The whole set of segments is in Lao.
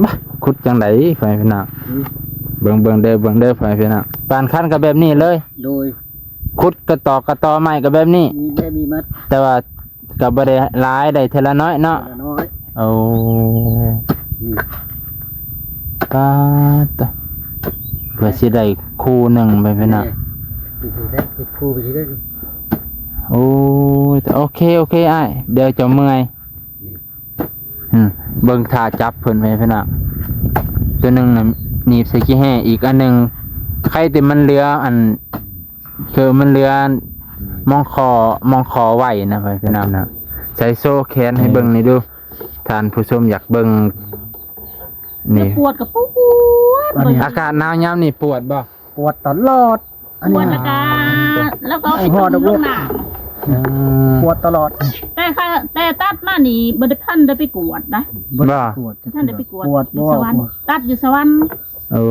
ບາ ຂຸດຈັ່ງໃດ ພໍ່ແມ່ພີ່ນ້ອງ? ອືມ ເບິ່ງ ເບິ່ງເດີ ເບິ່ງເດີ ພໍ່ແມ່ພີ່ນ້ອງ. ປານຄັນກໍແບບນີ້ເລີຍ. ໂດຍ ຂຸດກະຕອກກະຕໍໄມ້ກໍແບບນີ້. ມີແບບນີ້ໝົດ ແຕ່ວ່າກໍບໍ່ໄດ້ຫຼາຍ ໄດ້ເທື່ອລະໜ້ອຍເນາະ. ເທື່ອລະໜ້ອຍ. ໂອ້ ອືມ ປາດໂທ້ ເພື່ອຊິໄດ້ຄູ່ໜຶ່ງ ໄປພີ່ນ້ອງ. ນີ້ ເປັນຄູ່ໄປຊິໄດ້. ໂອ້ຍ ໂອເຄ ໂອເຄ ອ້າຍ ດຽວເຈົ້າເມື່ອຍ. ອືມ ເບິ່ງທ່າຈັບເພິ່ນ ແມ່ພີ່ນ້ອງ. ຕົວໜຶ່ງນະໜີບໃສ່ຂີ້ແຮ້ ອີກອັນໜຶ່ງ ໄຄແຕ່ມັນເຫຼືອອັນ ຄືມັນເຫຼືອມອງຄໍ ມອງຄໍໄວ້ນະ ແມ່ພີ່ນ້ອງນະ. ໃສ່ໂຊແຂນໃຫ້ເບິ່ງນີ້ດູ ທ່ານຜູ້ຊົມຢາກເບິ່ງ. ນີ້ ປວດກໍປວດ ອາກາດໜາວຍາມນີ້ປວດບໍ່? ປວດຕະຫຼອດ. ອັນນີ້ ປວດແລ້ວກໍ ແລ້ວກໍໄປ ໄອ້ຮອດ ຕຸ່ມລົງນ້ຳ. ອືມ ປວດຕະຫຼອດ. ແຕ່ ແຕ່ຕັດມານີ້ບໍ່ໄດ້ ບໍ່ທັນໄດ້ໄປກວດນະ. ບໍ່ໄດ້ ບໍ່ໄດ້ໄປກວດ. ບໍ່ທັນໄດ້ໄປກວດ. ປວດຢູ່ສະຫວັນ ຕັດຢູ່ສະຫວັນ. ໂອ້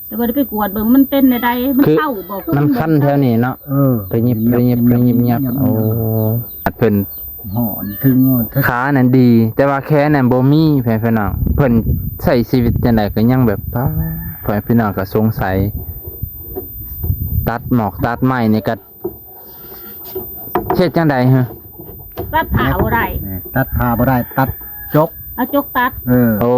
ແຕ່ບໍ່ໄດ້ໄປກວດເບິ່ງມັນເປັນແນວໃດ. ມັນ ຄື ເຊົາບໍ່ ຄື ມັນຄັນແຖວນີ້ເນາະ. ເອີ ໄປຍິບ ໄປຍິບ ໄປຍິບ. ໂອ້ ອັດເພິ່ນ ຮ້ອນເຖິງ ເຖິງ ຂານັ້ນດີ ແຕ່ວ່າແຂນນັ້ນບໍ່ມີ ແມ່ພີ່ນ້ອງ. ເພິ່ນໃຊ້ຊີວິດຈັ່ງໃດກໍຍັງແບບ ປ້າ ພໍ່ແມ່ພີ່ນ້ອງກໍສົງໄສ. ຕັດໝອກຕັດໄມ້ນີ້ກໍເຮັດຈັ່ງໃດຫື? ຕັດຜ້າບໍ່ໄດ້. ເອີ ຕັດຜ້າບໍ່ໄດ້ ຕັດຈົກ ເອົາຈົກຕັດ. ເອີ ໂອ້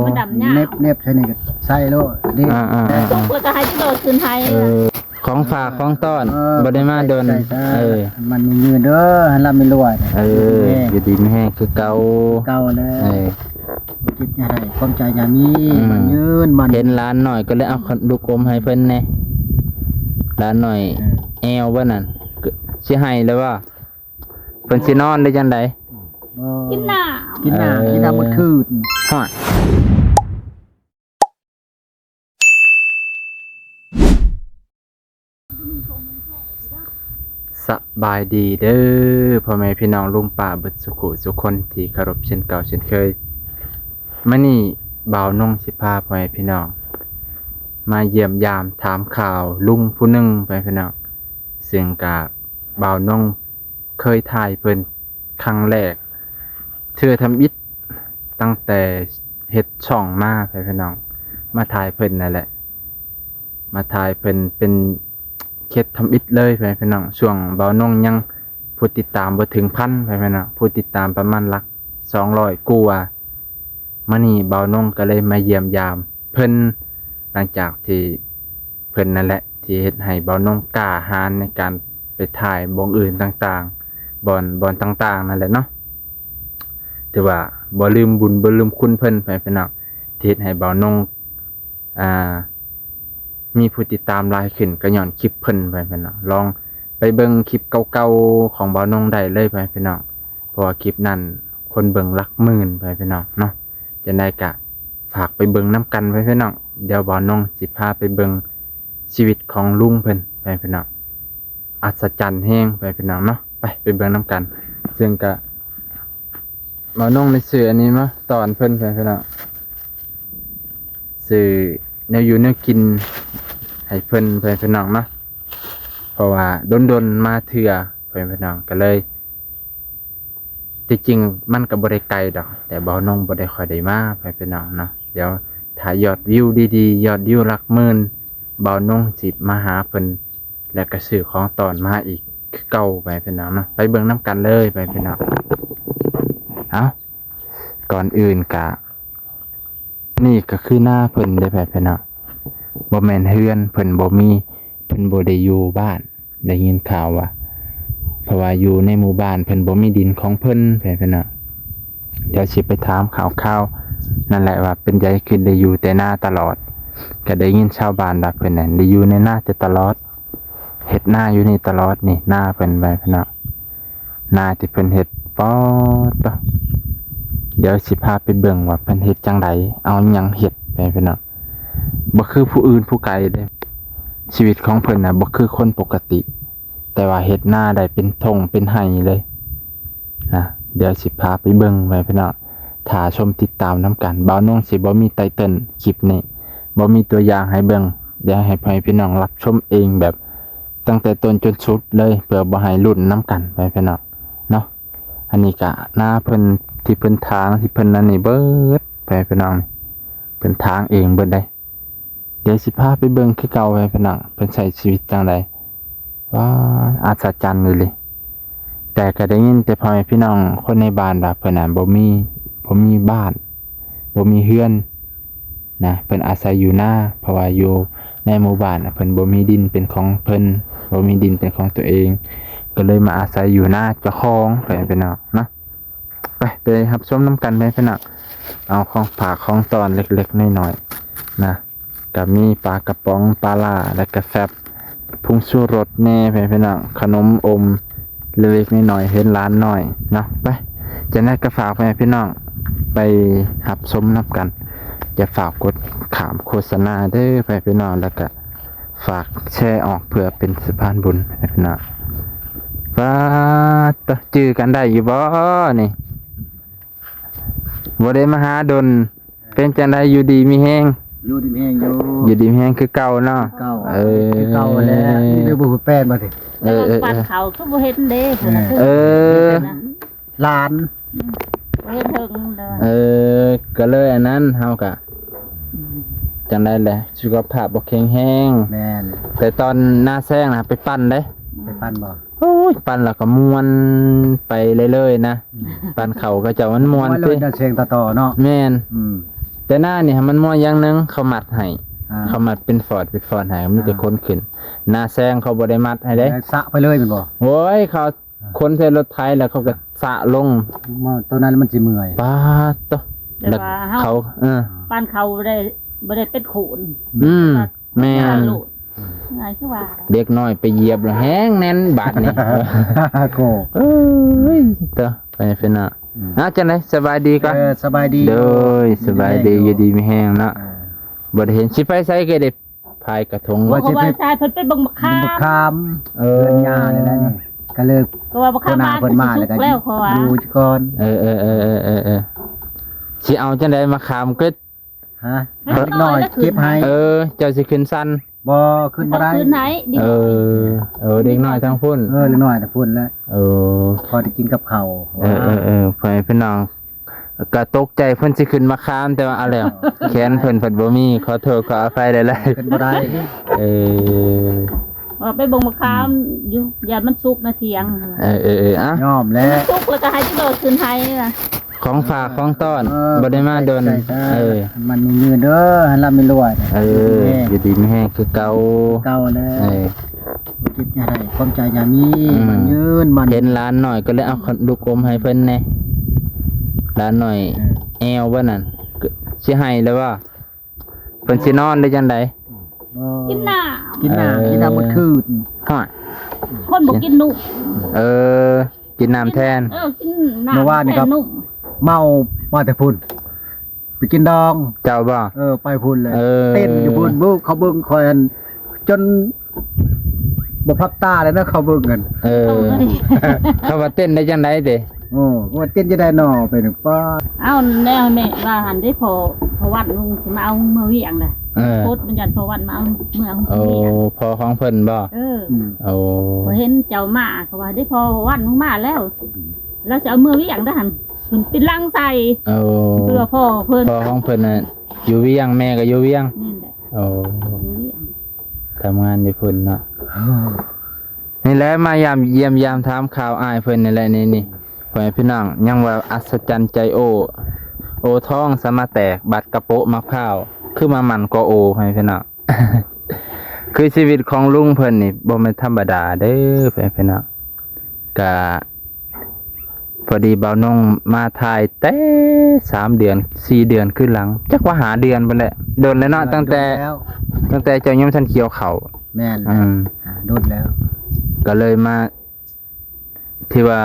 ມັນດຳຍາວ ເນັບ ເນັບໃສ່ນີ້ກໍໃສ່ໂລດ. ດີ ອ່າໆໆໆ ແລ້ວກໍໃຫ້ໂດດຂຶ້ນໄຫ. ເອີ ຂອງຝາກຂອງຕ້ອນ ເອີ ບໍ່ໄດ້ມາດົນ. ໃຊ່ໆ ເອີ ມັນຍືນໆເດີ ໃຫ້ລ່ຳໃຫ້ລວຍ. ເອີ ຢູ່ດີມີແຮງຄືເກົ່າ ເກົ່າແລ້ວ. ເອີ ຄິດຢ່າໄດ້ ຄວາມໃຈຢ່າມີ. ອືມ ມັນຍືນ ມັນ ເຫັນຫຼານນ້ອຍກໍເລີຍເອົາລູກອົມໃຫ້ເພິ່ນແດ່. ຫຼານນ້ອຍ ເອີ ແອວບໍ່ນັ້ນ ຊິໄຫ້ແລ້ວບໍ່? ເພິ່ນຊິນອນໄດ້ຈັ່ງໃດ? ກິນນ້ຳ ກິນນ້ຳ ເອີ ກິນນ້ຳໝົດຄືນ. ຮອດ. ສະບາຍດີເດີພໍ່ແມ່ພີ່ນ້ອງລຸງປ້າເບິດສຸຂຸສຸຄົນທີ່ເຄົາລົບເຊັ່ນເກົ່າເຊັ່ນເຄີຍ. ມື້ນີ້ບ່າວນົງຊິພາພໍ່ແມ່ພີ່ນ້ອງມາຢ້ຽມຢາມຖາມຂ່າວລຸງຜູ້ໜຶ່ງ ພໍ່ແມ່ພີ່ນ້ອງ ເຊິ່ງກະບ່າວນົງ ເຄີຍຖ່າຍເພິ່ນຄັ້ງແລກ ເທື່ອທຳອິດ ຕັ້ງແຕ່ເຮັດຊ່ອງມາ ພໍ່ແມ່ພີ່ນ້ອງ ມາຖ່າຍເພິ່ນນັ້ນແຫຼະ ມາຖ່າຍເພິ່ນເປັນເຮັດທຳອິດເລີຍ ພໍ່ແມ່ພີ່ນ້ອງ. ຊ່ວງບ່າວນົງຍັງຜູ້ຕິດຕາມບໍ່ເຖິງພັນ ພໍ່ແມ່ພີ່ນ້ອງ ຜູ້ຕິດຕາມປະມານຫຼັກສອງຮ້ອຍກວ່າ. ມື້ນີ້ບ່າວນົງກໍເລີຍມາຢ້ຽມຢາມເພິ່ນ ຫຼັງຈາກທີ່ ເພິ່ນນັ້ນແຫຼະທີ່ເຮັດໃຫ້ບ່າວນົງກ້າຫານໃນການໄປຖ່າຍບ່ອນອື່ນຕ່າງໆ ບ່ອນ ບ່ອນຕ່າງໆນັ້ນແຫຼະເນາະ. ຖືວ່າບໍ່ລືມບຸນບໍ່ລືມຄຸນເພິ່ນ ພໍ່ແມ່ພີ່ນ້ອງ ທີ່ເຮັດໃຫ້ບ່າວນົງ ອ່າ ມີຜູ້ຕິດຕາມຫຼາຍຂຶ້ນ ກໍຍ້ອນຄລິບເພິ່ນ ພໍ່ແມ່ພີ່ນ້ອງ. ລອງໄປເບິ່ງຄລິບເກົ່າໆຂອງບ່າວນົງໄດ້ເລີຍ ພໍ່ແມ່ພີ່ນ້ອງ ເພາະວ່າຄລິບນັ້ນຄົນເບິ່ງຫຼັກໝື່ນ ພໍ່ແມ່ພີ່ນ້ອງເນາະ. ຈັ່ງໃດກະຝາກໄປເບິ່ງນຳກັນໄວ້ພີ່ນ້ອງ. ດຽວບ່າວນົງຊິພາໄປເບິ່ງຊີວິດຂອງລຸງເພິ່ນໄປພີ່ນ້ອງ. ອັດສະຈັນແຮງໄປພີ່ນ້ອງເນາະ. ໄປ ໄປເບິ່ງນຳກັນ. ເຊິ່ງກະບ່າວນົງໄດ້ຊື້ອັນນີ້ມາຕ້ອນເພິ່ນໄປພີ່ນ້ອງ. ຊື້ແນວຢູ່ແນວກິນໃຫ້ເພິ່ນໄປພີ່ນ້ອງເນາະ. ເພາະວ່າດົນໆມາເທື່ອ ໄປພີ່ນ້ອງ. ກະເລີຍ ທີ່ຈິງມັນກໍບໍ່ໄດ້ໄກດອກ ແຕ່ບ່າວນົງບໍ່ໄດ້ຄ່ອຍໄດ້ມາ ພໍ່ແມ່ພີ່ນ້ອງເນາະ. ດຽວຖ້າຍອດວິວດີໆ ຍອດວິວຫຼັກໝື່ນ ບ່າວນົງຊິມາຫາເພິ່ນ ແລ້ວກໍຊື້ຂອງຕ້ອນມາອີກຄືເກົ່າ ພໍ່ແມ່ພີ່ນ້ອງເນາະ. ໄປເບິ່ງນຳກັນເລີຍ ພໍ່ແມ່ພີ່ນ້ອງ. ເອົ້າ ກ່ອນອື່ນກະ ນີ້ກໍຄືນາເພິ່ນເດ້ ພໍ່ແມ່ພີ່ນ້ອງ. ບໍ່ແມ່ນເຮືອນ ເພິ່ນບໍ່ມີ ເພິ່ນບໍ່ໄດ້ຢູ່ບ້ານ. ໄດ້ຍິນຂ່າວວ່າ ເພາະວ່າຢູ່ໃນໝູ່ບ້ານເພິ່ນບໍ່ມີດິນຂອງເພິ່ນ ແມ່ນເນາະ. ດຽວຊິໄປຖາມຂ່າວໆນັ້ນແຫຼະວ່າເປັນໃດຄືໄດ້ຢູ່ແຕ່ນາຕະຫຼອດ. ກໍໄດ້ຍິນຊາວບ້ານວ່າເພິ່ນນັ້ນໄດ້ຢູ່ໃນນາແຕ່ຕະຫຼອດ ເຮັດນາຢູ່ນີ້ຕະຫຼອດນີ້ ນາເພິ່ນ ແມ່ນເນາະ. ນາທີ່ເພິ່ນເຮັດ ປາດໂທ້ ດຽວຊິພາໄປເບິ່ງວ່າເພິ່ນເຮັດຈັ່ງໃດ ເອົາຫຍັງເຮັດ ແມ່ນເນາະ. ບໍ່ຄືຜູ້ອື່ນຜູ້ໄກເດ້ ຊີວິດຂອງເພິ່ນນະ ບໍ່ຄືຄົນປົກກະຕິ ແຕ່ວ່າເຮັດນາໄດ້ເປັນທົ່ງເປັນໄຮ່ເລີຍນະ. ດຽວຊິພາໄປເບິ່ງໄວ້ພີ່ນ້ອງ ຖ້າຊົມຕິດຕາມນຳກັນ. ບ່າວນົງຊິບໍ່ມີໄຕເຕີນຄລິບນີ້ ບໍ່ມີຕົວຢ່າງໃຫ້ເບິ່ງ ດຽວໃຫ້ພໍ່ແມ່ພີ່ນ້ອງຮັບຊົມເອງແບບຕັ້ງແຕ່ຕົ້ນຈົນສຸດເລີຍ ເພື່ອບໍ່ໃຫ້ລຸ້ນນຳກັນໄປພີ່ນ້ອງເນາະ. ອັນນີ້ກະນາເພິ່ນ ທີ່ເພິ່ນຖາງ ທີ່ເພິ່ນອັນນີ້ເບິດ ໄປ ພີ່ນ້ອງ ເພິ່ນຖາງເອງເບິດເດ້. ດຽວຊິພາໄປເບິ່ງຄືເກົ່າ ພໍ່ແມ່ພີ່ນ້ອງ ເພິ່ນໃຊ້ຊີວິດຈັ່ງໃດ. ວ້າ ອັດສະຈັນອີ່ຫຼີ. ແຕ່ກໍໄດ້ຍິນແຕ່ພໍ່ແມ່ພີ່ນ້ອງຄົນໃນບ້ານວ່າເພິ່ນນະບໍ່ມີ ບໍ່ມີບ້ານ ບໍ່ມີເຮືອນນະ ເພິ່ນອາໄສຢູ່ນາ ເພາະວ່າຢູ່ໃນໝູ່ບ້ານນະ ເພິ່ນບໍ່ມີດິນເປັນຂອງເພິ່ນ ບໍ່ມີດິນເປັນຂອງຕົວເອງ ກໍເລີຍມາອາໄສຢູ່ນາເຈົ້າຂອງ ພໍ່ແມ່ພີ່ນ້ອງເນາະ. ໄປ ໄປຮັບຊົມນຳກັນ ແມ່ພີ່ນ້ອງ. ເອົາຂອງຝາກຂອງຕ້ອນເລັກໆນ້ອຍໆນະ ກະມີປາກະປ໋ອງ ປາຫຼ້າ ແລ້ວກະແຟບ ຜົງຊູລົດແດ່ ແມ່ພີ່ນ້ອງ. ຂະໜົມອົມເລັກໆນ້ອຍໆ ເຫັນຫຼານນ້ອຍເນາະ. ໄປ ຈັ່ງໃດກະຝາກແມ່ພີ່ນ້ອງໄປຮັບຊົມນຳກັນ. ຢ່າຝາກກົດຂ້າມໂຄສະນາເດີ ແມ່ພີ່ນ້ອງ ແລ້ວກະ ຝາກແຊອອກເພື່ອເປັນສະພານບຸນໃຫ້ພີ່ນ້ອງ. ປາດໂທ້ ຈື່ກັນໄດ້ຢູ່ບໍ່ນີ້? ບໍ່ໄດ້ມາຫາດົນ. ເປັນຈັ່ງໃດ ຢູ່ດີມີແຮງ? ຢູ່ດີມີແຮງຢູ່ ຢູ່ດີມີແຮງຄືເກົ່າເນາະ? ເກົ່າ ເອີ ຄືເກົ່າແຫຼະ. ມີແຕ່ບໍ່ຮູ້ແປນບໍ່ຕິ? ເອີ ເອີ ເອີ ປານເຂົາຄືບໍ່ເຫັນເດ້ ເອີ ພຸ້ນນະ. ເອີ ເອີ ຫຼານ ບໍ່ເຫັນເຖິງເດີ. ເອີ ກໍເລີຍອັນນັ້ນ ເຮົາກະ ອືມ ຈັ່ງໃດແຫຼະ ສຸຂະພາບບໍ່ແຂງແຮງ. ແມ່ນ ແຕ່ຕອນນາແຊງນະ ໄປປັ່ນເດ້. ໄປປັ່ນບໍ່? ໂອ້ຍ ປັ່ນແລ້ວກໍມ່ວນໄປເລື້ອຍໆນະ. ອືມ ປັ່ນເຂົ້າເຂົາເຈົ້າມັນມ່ວນຕິ ແຊງຕໍ່ໆເນາະ. ແມ່ນ ອືມ ແຕ່ນານີ້ມັນມ່ວນຢ່າງໜຶ່ງ ເຂົາມັດໃຫ້ ອ່າ ເຂົາມັດເປັນຟອດເປັນຟອດໃຫ້ ມີແຕ່ ອ່າ ຄົນຂຶ້ນ. ນາແຊງເຂົາບໍ່ໄດ້ມັດໃຫ້ເດ້ ສະໄປເລີຍແມ່ນບໍ່? ໂອ້ຍ ເຂົາ ຂົນໃສ່ລົດໄຖແລ້ວເຂົາກໍສະລົງ. ຕົວນັ້ນມັນຊິເມື່ອຍ. ປາດໂທ້ ແຕ່ວ່າເຮົາ ເຂົາ ເອີ ປານເຂົາບໍ່ໄດ້ ບໍ່ໄດ້ເປັນໂຂນ. ອືມ ແມ່ນ ງ່າຍຄືວ່າ ເດັກນ້ອຍໄປຢຽບແລ້ວແຮງແໜ້ນບາດນີ້. ໂອ້ຍ ເຕີ ໄປເປັນນະ. ອືມ ເອົາ ຈັ່ງໃດ ສະບາຍດີກ່ອນ. ເອີ ສະບາຍດີ. ໂດຍ ສະບາຍດີ ຢູ່ດີມີແຮງເນາະ. ອ່າ ບໍ່ໄດ້ເຫັນ ຊິໄປໃສກໍໄດ້ ພາຍກະທົງ ວ່າຊິໄປ ເພິ່ນໄປເບິ່ງໝາກຂາມ ເອີ ເຮືອນຍ່ານີ້ແຫຼະ. ກໍເລີຍ ເພາະວ່າບັກຂາມ ເພິ່ນມາແລ້ວກໍຢູ່ກ່ອນ. ເອີ ເອີ ເອີ ຊິເອົາຈັ່ງໃດ ໝາກຂາມກໍ ຮະ ເດັກນ້ອຍເກັບໃຫ້. ເອີ ເຈົ້າຊິຂຶ້ນຊັ້ນ? ບໍ່ຂຶ້ນບໍ່ໄດ້. ເອີ ເອີ ເດັກນ້ອຍທາງພຸ້ນ. ເອີ ເດັກນ້ອຍທາງພຸ້ນແຫຼະ. ເອີ ພໍໄດ້ກິນກັບເຂົ້າ. ເອີ ເອີ ເອີ ພໍ່ແມ່ພີ່ນ້ອງ ກະຕົກໃຈເພິ່ນຊິຂຶ້ນມາຄາມ ແຕ່ວ່າເອົາແລ້ວ ແຂນເພິ່ນພັດບໍ່ມີ ຂໍໂທດຂໍອະໄພຫຼາຍໆ ຂຶ້ນບໍ່ໄດ້. ເອີ ວ່າໄປເບິ່ງມາຄາມຢູ່ ຢ້ານມັນສຸກໃນຖຽງ. ເອີ ເອີ ເອີ ເອົ້າ ຍອມແລ້ວ ມັນສຸກແລ້ວກໍໃຫ້ເຈົ້າໂດດຂຶ້ນໄຫນະ. ຂອງຝາກຂອງຕ້ອນ ເອີ ບໍ່ໄດ້ມາດົນ. ເອີ ມັນມີເງິນເດີ ໃຫ້ລ່ຳໃຫ້ລວຍ. ເອີ ຢູ່ດີມີແຮງຄືເກົ່າ ເກົ່າແລ້ວ. ເອີ ຄິດຢ່າໄດ້ ຄວາມໃຈຢ່າມີ ອືມ ມັນຍືນມັນ ເຫັນຫຼານນ້ອຍກໍເລີຍເອົາລູກອົມໃຫ້ເພິ່ນແດ່. ຫຼານນ້ອຍ ເອີ ແອວບໍ່ນັ້ນ ຊິໃຫ້ແລ້ວບໍ່? ເພິ່ນຊິນອນຫຼືຈັ່ງໃດ? ກິນນ້ຳ ກິນນ້ຳ ເອີ ກິນນ້ຳໝົດຄືນ. ຮະ ຄົນບໍ່ກິນນົມ. ເອີ ກິນນ້ຳແທນ. ເອີ ກິນນ້ຳ ເມື່ອວານນີ້ກໍ ແທນນົມ ເມົາມາແຕ່ພຸ້ນ ໄປກິນດອງ. ເຈົ້າບໍ່? ເອີ ໄປພຸ້ນແຫຼະ. ເອີ ເຕັ້ນຢູ່ພຸ້ນ ເບິ່ງ ເຂົາເບິ່ງຂ້ອຍຫັ້ນ ຈົນບໍ່ພັບຕາແລ້ວນະ ເຂົາເບິ່ງຫັ້ນ. ເອີ ເຂົາວ່າເຕັ້ນໄດ້ຈັ່ງໃດເດ? ໂອ້ ວ່າເຕັ້ນຈັ່ງໃດນໍ ໄປນຳປ້າ. ເອົາແນວແມ່ວ່າຫັ້ນເດ້ ພໍ່ ພໍ່ວັນລຸງຊິມາເອົາເມືອວຽງແຫຼະ. ເອີ ໂພດມັນຢ້ານພໍ່ວັນມາເອົາເມືອ ໂອ້ ພໍ່ຂອງເພິ່ນບໍ່? ເອີ ອືມ ໂອ້ ພໍເຫັນເຈົ້າມາ ເຂົາວ່າເດ້ ພໍ່ວັນລຸງມາແລ້ວ ລາວຊິເອົາເມືອວຽງເດ້ຫັ້ນ ເພິ່ນປິດຫຼັງໃສ່. ໂອ້ ເພິ່ນວ່າພໍ່ເພິ່ນ ພໍ່ຂອງເພິ່ນນະຢູ່ວຽງ ແມ່ກໍຢູ່ວຽງ. ແມ່ນແຫຼະ. ໂອ້ ຢູ່ວຽງ ທຳງານຢູ່ພຸ້ນເນາະ. ນີ້ແຫຼະ ມາຢາມ ຢ້ຽມຢາມຖາມຂ່າວອ້າຍເພິ່ນນີ້ແຫຼະ. ນີ້ ນີ້ ພໍ່ແມ່ພີ່ນ້ອງ ຍັງວ່າອັດສະຈັນໃຈ ໂອ້ ໂອ້ ທ້ອງສະມາແຕກ ບັດກະໂປະໝາກພ້າວ ຄືມາໝັ່ນກວ່າໂອ້ ພໍ່ແມ່ພີ່ນ້ອງ. ຄືຊີວິດຂອງລຸງເພິ່ນນີ້ບໍ່ແມ່ນທຳມະດາເດີ ພີ່ນ້ອງ. ກະພໍດີບ່າວນົງມາຖ່າຍແຕ່ສາມເດືອນ ສີ່ເດືອນຄືຫຼັງ ຈັກວ່າຫ້າເດືອນພຸ້ນແຫຼະ. ດົນແລ້ວເນາະ ຕັ້ງແຕ່ ຕັ້ງແຕ່ເຈົ້າຍັງບໍ່ທັນກ່ຽວເຂົ້າ. ແມ່ນ ອືມ ອ່າ ດົນແລ້ວ ກໍເລີຍມາ ທີ່ວ່າ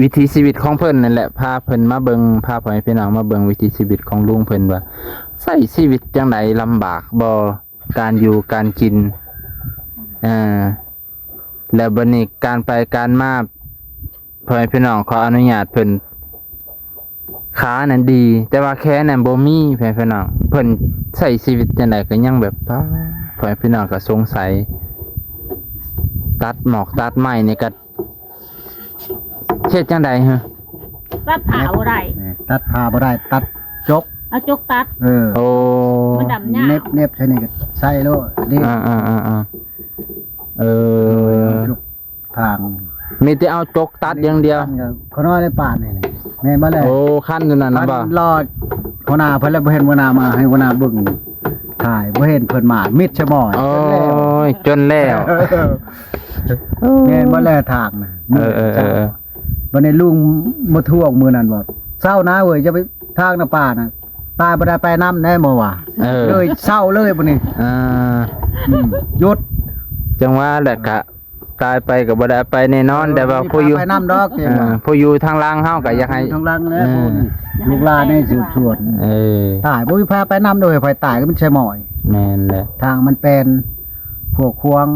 ວິຖີຊີວິດຂອງເພິ່ນນັ້ນແຫຼະ ພາເພິ່ນມາເບິ່ງ ພາພໍ່ແມ່ພີ່ນ້ອງມາເບິ່ງວິຖີຊີວິດຂອງລຸງເພິ່ນວ່າ ໃຊ້ຊີວິດຈັ່ງໃດ ລຳບາກບໍ່ ການຢູ່ການກິນ. ເອີ ແລ້ວບັດນີ້ການໄປການມາ ພໍ່ແມ່ພີ່ນ້ອງ ຂໍອະນຸຍາດເພິ່ນ ຂານັ້ນດີ ແຕ່ວ່າແຂນນັ້ນບໍ່ມີ ພໍ່ແມ່ພີ່ນ້ອງ. ເພິ່ນໃຊ້ຊີວິດຈັ່ງໃດກໍຍັງແບບ ປ້າ ພໍ່ແມ່ພີ່ນ້ອງກໍສົງໄສ ຕັດໝອກຕັດໄມ້ນີ້ກໍເຮັດຈັ່ງໃດຮະ? ຕັດຜ້າບໍ່ໄດ້ ເອີ ຕັດຜ້າບໍ່ໄດ້ ຕັດ ຈົກ ເອົາຈົກຕັດ ເອີ ໂອ້ ມັນດຳຍາກ ເໜັບ ເໜັບໃສ່ນີ້ກໍໃສ່ໂລດ ນີ້ ອ່າໆໆໆ ເອີ ຈົກທາງ ມີແຕ່ເອົາຈົກຕັດຢ່າງດຽວ ຄັນກໍ ຂ້ານ້ອຍໄດ້ປານນີ້ ແມ່ນບໍ່ແຫຼະ ໂອ້ ຄັນຢູ່ນັ້ນນະບໍ່ ຄັນລໍຫົວໜ້າເພິ່ນ ແລ້ວບໍ່ເຫັນຫົວໜ້າມາ ໃຫ້ຫົວໜ້າເບິ່ງຖ່າຍ ບໍ່ເຫັນເພິ່ນມາ ມິດສະໝອຍ ໂອ້ຍ ຈົນແລ້ວ ແມ່ນບໍ່ແຫຼະທາງນະ ເອີໆໆ ບັດນີ້ລຸງມາທວງມື້ນັ້ນວ່າ ເຊົານາເອີຍ ຢ່າໄປທາງນະປ່ານະ ຕາຍບໍ່ໄດ້ໄປນຳແດ່ໝໍວ່າ ເອີ ເລີຍເຊົາເລີຍບັດນີ້ ອ່າ ອືມ ຢຸດ ຈັ່ງວ່າແຫຼະກະ ຕາຍໄປກໍບໍ່ໄດ້ໄປແນ່ນອນ ເອີ ແຕ່ວ່າຜູ້ຢູ່ ໄປນຳດອກ ເອີ ຜູ້ຢູ່ທາງຫຼັງເຮົາກໍຢາກໃຫ້ ຢູ່ທາງຫຼັງແຫຼະ ເອີ ລູກຫຼານໃຫ້ສືບສວນ ເອີ ຕາຍບໍ່ມີໃຜໄປນຳໂດຍ ໃຜຕາຍກໍມັນໃສ່ໝອຍ ແມ່ນແຫຼະ ທາງມັນແປນ ພວກຂວາງ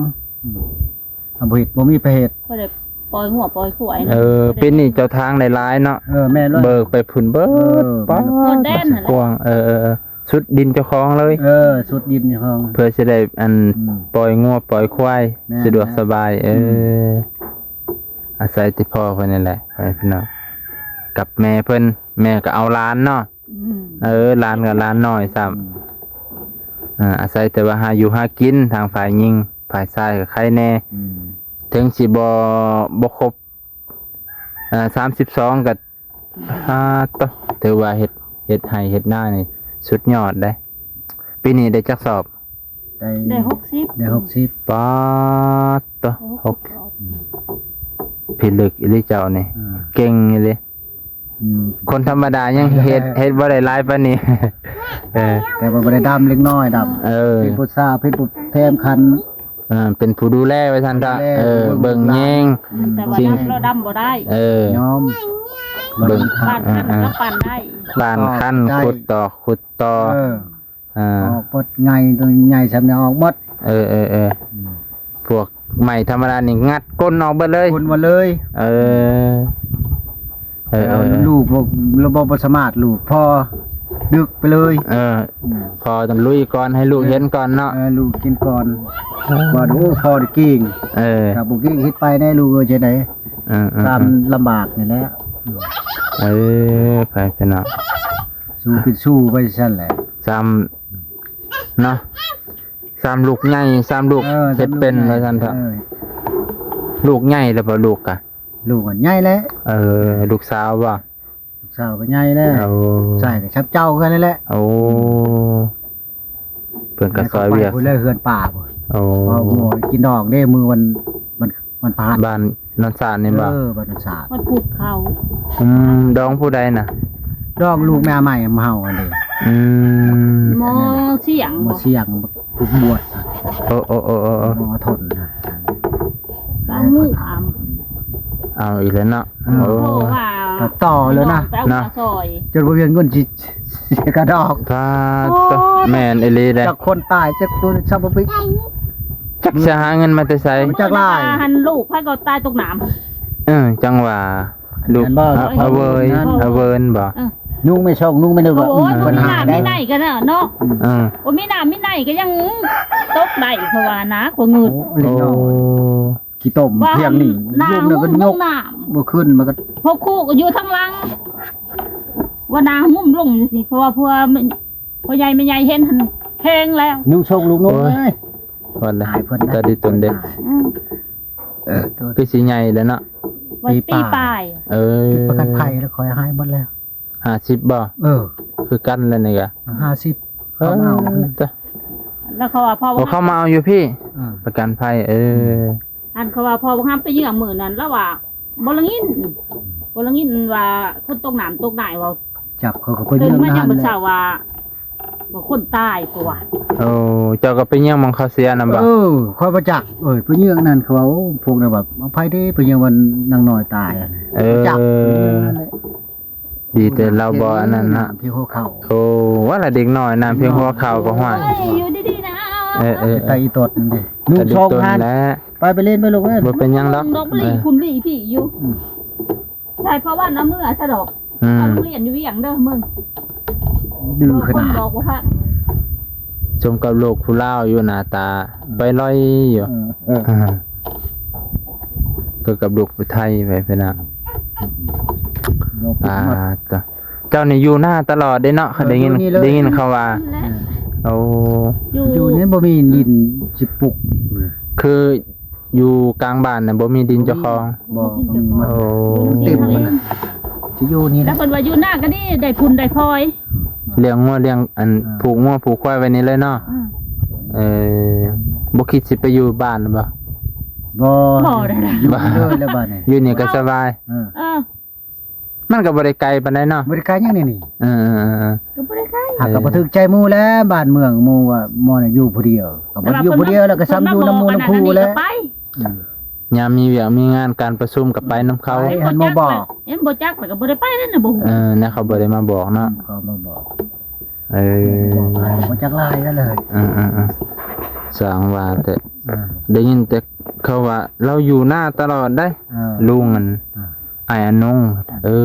ອືມ ທຳບໍ່ເຮັດ ບໍ່ມີໃຜເຮັດ ບໍ່ໄດ້ປ່ອຍງົວປ່ອຍຄວາຍ ເອີ ເນາະ ປີນີ້ເຈົ້າທາງໄດ້ຫຼາຍເນາະ ເອີ ແມ່ນເລີຍ ເບີກໄປພຸ້ນເບີດ ເອີ ປາດ ກວ້າງ ເອີໆໆ ສຸດດິນເຈົ້າຂອງເລີຍ ເອີ ສຸດດິນເຈົ້າຂອງ ເພື່ອຊິໄດ້ອັນ ອືມ ປ່ອຍງົວປ່ອຍຄວາຍ ແມ່ນ ສະດວກສະບາຍ ເອີ ອືມ ອາໄສແຕ່ພໍ່ເພິ່ນນີ້ແຫຼະ ພໍ່ແມ່ພີ່ນ້ອງ ກັບແມ່ເພິ່ນ ແມ່ກໍເອົາຫຼານເນາະ ອືມ ເອີ ຫຼານກໍຫຼານນ້ອຍຊ້ຳ ອືມ ເອີ ອາໄສແຕ່ວ່າຫາຢູ່ຫາກິນ ທາງຝ່າຍຍິງ ຝ່າຍຊາຍກໍໄຄແດ່ ອືມ ເຖິງຊິບໍ່ ບໍ່ຄົບ ເອີ ສາມສິບສອງກໍ ອ່າ ໂຕ ຖືວ່າເຮັດ ເຮັດໄຮ່ເຮັດນານີ້ສຸດຍອດເດ້ ປີນີ້ໄດ້ຈັກສອບ? ໄດ້ ໄດ້ຫົກສິບ ໄດ້ຫົກສິບ ປາດໂຕ ໄດ້ຫົກສິບ ຫົກສິບສອບ ອືມ ພິລຶກອີ່ຫຼີເຈົ້ານີ້ ອ່າ ເກັ່ງອີ່ຫຼີ ອືມ ຄົນທຳມະດາຍັງເຮັດ ເຮັດບໍ່ໄດ້ຫຼາຍປານນີ້ ເອີ ແຕ່ວ່າບໍ່ໄດ້ດຳເລັກນ້ອຍດຳ ເອີ ເປັນຜູ້ສາວ ເປັນຜູ້ແຖມຂັນ ເອີ ເປັນຜູ້ດູແລວ່າຊັ້ນເຖາະ ເອີ ເບິ່ງແຍງ ອືມ ແຕ່ວ່າ ສິ່ງ ດຳ ເຮົາດຳບໍ່ໄດ້ ເອີ ຍອມ ເບິ່ງ ບາດຄັນ ເອີ ກໍປັ່ນໄດ້ ບາດຄັນ ຂຸດຕອກ ຂຸດຕໍ ເອີ ເອີ ອອກໝົດ ໄງໂຕໃຫຍ່ສ່ຳນີ້ອອກໝົດ ເອີໆໆ ອືມ ພວກໄມ້ທຳມະດານີ້ງັດກົ້ນອອກເບິດເລີຍ ກົ້ນໝົດເລີຍ ເອີ ເອີໆໆ ລູກບໍ່ ລະບົບບໍ່ສາມາດ ລູກພໍດຶກໄປເລີຍ ເອີ ອືມ ພໍຕ້ອງລຸຍກ່ອນ ໃຫ້ລູກເຫັນກ່ອນເນາະ ເອີ ລູກກິນກ່ອນ ເອີ ວ່າ ໂອ້ ພໍໄດ້ກິນ ເອີ ຖ້າບໍ່ກິນເຮັດໄປແນ່ລູກເອີຍ ຈັ່ງໃດ ເອີໆໆ ຕາມລຳບາກນີ້ແຫຼະ ເອີ ໄປພີ່ນ້ອງ ສູ້ເປັນສູ້ໄປຊັ້ນແຫຼະ ຊ້ຳເນາະ ຊ້ຳລູກໃຫຍ່ ຊ້ຳລູກ ເອີ ເຮັດເປັນ ຊ້ຳລູກໃຫຍ່ ວ່າຊັ້ນເຖາະ ເອີ ລູກໃຫຍ່ແລ້ວບໍ່ ລູກກະ ລູກກໍໃຫຍ່ແລ້ວ ເອີ ລູກສາວບໍ່? ລູກສາວກໍໃຫຍ່ແລ້ວ ໂອ້ ຊາຍກໍຊຳເຈົ້າຄືກັນແຫຼະ ໂອ້ ເພິ່ນກໍຊ່ອຍວຽກ ເພິ່ນເລີຍເຮືອນປ່າພຸ້ນ ໂອ້ ເອົາໝູ່ກິນດອງເດ້ ມື້ວັນ ວັນ ວັນພະຫັດ ບ້ານນອນສາດນີ້ບໍ່? ເອີ ບ້ານນອນສາດ ວັນພຸດເຂົາ ອືມ ດອງຜູ້ໃດນະ? ດອງລູກແມ່ໃໝ່ເຮົາຫັ້ນເດ້ ອືມ ໝໍສຽງ ໝໍສຽງ ຜູ້ບວດ ໂອ້ໆໆໆໆ ໝໍທົນນະ ສາວງູອຳ ເອົາອີກແລ້ວເນາະ ເອີ ໂອ້ ໂທວ່າ ຕັດຕໍ່ເລີຍນະ ໄປເອົາ ເນາະ ມາຊ່ອຍ ຈົນບໍ່ມີເງິນຊິ ຊິກະດອກ ປາດໂຕ ໂອ້ຍ ແມ່ນອີ່ຫຼີເດ້ ຈັກຄົນຕາຍ ຈັກຄົນຊຳບໍ່ໄປ ຈັກຊິຫາເງິນມາແຕ່ໃສ ຈັກຫຼາຍ ຫັ້ນລູກໃຜກໍຕາຍຕົກນ້ຳ ເອີ ຈັ່ງວ່າ ລູກ ແມ່ນບໍ່ ອາ ອາເວີຍ ອາເວີນບໍ່ ເອີ ນຸ່ງໄມ່ຊ່ອງ ນຸ່ງໄມ່ນຸ່ງ ໂອ້ຍ ບໍ່ມີນ້ຳມີໃນກໍເນາະ ເອີ ບໍ່ມີນ້ຳມີໃນກໍຍັງຕົກໄດ້ ເພາະວ່ານະ ກວ່າເງິນ ໂອ້ ຂີ້ຕົມພຽງນີ້ ນາງ ລຸກແລ້ວກໍຍົກ ບໍ່ຂຶ້ນ ມັນກໍ ພວກຄູກໍຢູ່ທາງຫຼັງ ວ່ານາງງຸ້ມລົງຈັ່ງຊີ້ ເພາະວ່າພວກ ພໍ່ໃຫຍ່ແມ່ໃຫຍ່ເຫັນຫັ້ນແຂງແລ້ວ ນຸ່ງຊ່ອງລູກນຸ່ງເອີຍ ວ່າແລ້ວ ຕາດີຕົນເດ້ ອືມ ເອີ ຄືຊິໃຫຍ່ແລ້ວເນາະ ປີປາຍ ເອີ ປະກັນໄພແລ້ວ ຂ້ອຍໃຫ້ໝົດແລ້ວ ຫ້າສິບບໍ່? ເອີ ຄືກັນແລ້ວນີ້ກະ ຫ້າສິບ ເອີ ເຂົາມາເອົາ ແລ້ວເຂົາວ່າພໍ່ ເຂົາມາເອົາຢູ່ພີ້ ເອີ ປະກັນໄພ ເອີ ອັນເຂົາວ່າພໍ່ບັກຫຳໄປເຍືອມມື້ນັ້ນ ລາວວ່າບໍ່ລະຍິນ ບໍ່ລະຍິນວ່າຄົນຕົກນ້ຳຕົກໃນ ເວົ້າ ຈັກ ເຂົາກໍໄປເຍືອມ ຕື່ນມາຍາມມື້ເຊົ້າວ່າ ວ່າຄົນຕາຍ ເຂົາວ່າ ໂອ້ ເຈົ້າກໍໄປເຍືອມໝ່ອງເຂົາເສຍນັ້ນບໍ່? ເອີ ຂ້ອຍບໍ່ຈັກ ເອີຍ ໄປເຍືອມນັ້ນ ເຂົາວ່າ ໂອ້ ພວກນັ້ນວ່າ ເອົາໃຜເດ້ ໄປເຍືອມວັນນາງນ້ອຍຕາຍ ເອີ ຈັກ ໄປເຍືອມນັ້ນແຫຼະ ດີແຕ່ລາວບໍ່ອັນນັ້ນນະ ພຽງຫົວເຂົ່າ ໂອ້ ວ່າລະເດັກນ້ອຍນະ ພຽງຫົວເຂົ່າກໍຮ້ອຍ ເອີຍ ຢູ່ດີໆນະ ເອີໆ ຕາອີຕົດນັ້ນເດ້ ໜຶ່ງສອງຫັ້ນ ໄປ ໄປຫຼິ້ນໄປລູກເອີຍ ບໍ່ເປັນຫຍັງດອກ ດອກມະລີຄຸນລີພີ້ຢູ່ ອືມ ໃສ່ພໍ່ວັນເອົາເມືອຊະດອກ ອືມ ເອົາໂຮງຮຽນຢູ່ວຽງເດີມຶງ ດື້ຂະໜາດ ບອກບໍ່ຟັງ ສົມກັບລູກຜູ້ລາວຢູ່ໜ້າຕາ ອືມ ໄປລອຍຢູ່ ເອີ ເອີ ອ່າ ຄືກັບລູກຜູ້ໄທໄປພີ່ນ້ອງ ອ່າ ຕະ ເຈົ້ານີ້ຢູ່ນາຕະຫຼອດເດ້ເນາະ ເອີ ໄດ້ຍິນ ຢູ່ນີ້ເລີຍ ໄດ້ຍິນເຂົາວ່າ ແມ່ນແຫຼະ ໂອ້ ຢູ່ ຢູ່ນີ້ບໍ່ມີດິນຊິປຸກ ຄືຢູ່ກາງບ້ານນະບໍ່ມີດິນເຈົ້າຂອງ ບໍ່ມີ ບໍ່ມີ ບໍ່ມີ ໂອ້ ຢູ່ນຳທີ່ເຮົາເອງ ຊິຢູ່ນີ້ແຫຼະ ແລ້ວເພິ່ນວ່າຢູ່ນາກໍດີ ໄດ້ພຸ້ນໄດ້ພອຍ ລ້ຽງງົວລ້ຽງອັນ ອ່າ ຜູກງົວຜູກຄວາຍໄວ້ນີ້ເລີຍເນາະ ເອີ ບໍ່ຄິດຊິໄປຢູ່ບ້ານບໍ່? ບໍ່ ບໍ່ໄດ້ລະ ຢູ່ນີ້ເລີຍລະບາດນີ້ ຢູ່ນີ້ກໍສະບາຍ ເອີ ເອີ ມັນກໍບໍ່ໄດ້ໄກປານໃດເນາະ ບໍ່ໄດ້ໄກຫຍັງນີ້ ເອີໆໆ ກໍບໍ່ໄດ້ໄກ ຫາກກໍບໍ່ຖືກໃຈໝູ່ແຫຼະ ບ້ານເມືອງໝູ່ວ່າໝໍນະຢູ່ຜູ້ດຽວ ກໍບໍ່ຢູ່ຜູ້ດຽວແລ້ວກໍຊ້ຳຢູ່ນຳໝູ່ນຳຄູ່ແຫຼະ ອືມ ຍາມມີວຽກມີງານການປະຊຸມກໍໄປນຳເຂົາ ໄປ ຫັ້ນບໍ່ບອກ ເຫັນບໍ່ຈັກແລ້ວກໍບໍ່ໄດ້ໄປເດ້ນະ ບໍ່ຮູ້ ເອີ ນະ ເຂົາບໍ່ໄດ້ມາບອກເນາະ ເຂົາມາບອກ ເອີ ບໍ່ຈັກຫຼາຍແລ້ວເລີຍ ເອີໆໆ ຊ່າງວ່າແຕ່ ອ່າ ໄດ້ຍິນແຕ່ເຂົາວ່າລາວຢູ່ນາຕະຫຼອດໄດ໋ ອ່າ ລຸງອັນ ອ່າ ອ້າຍອານົງ ເອີ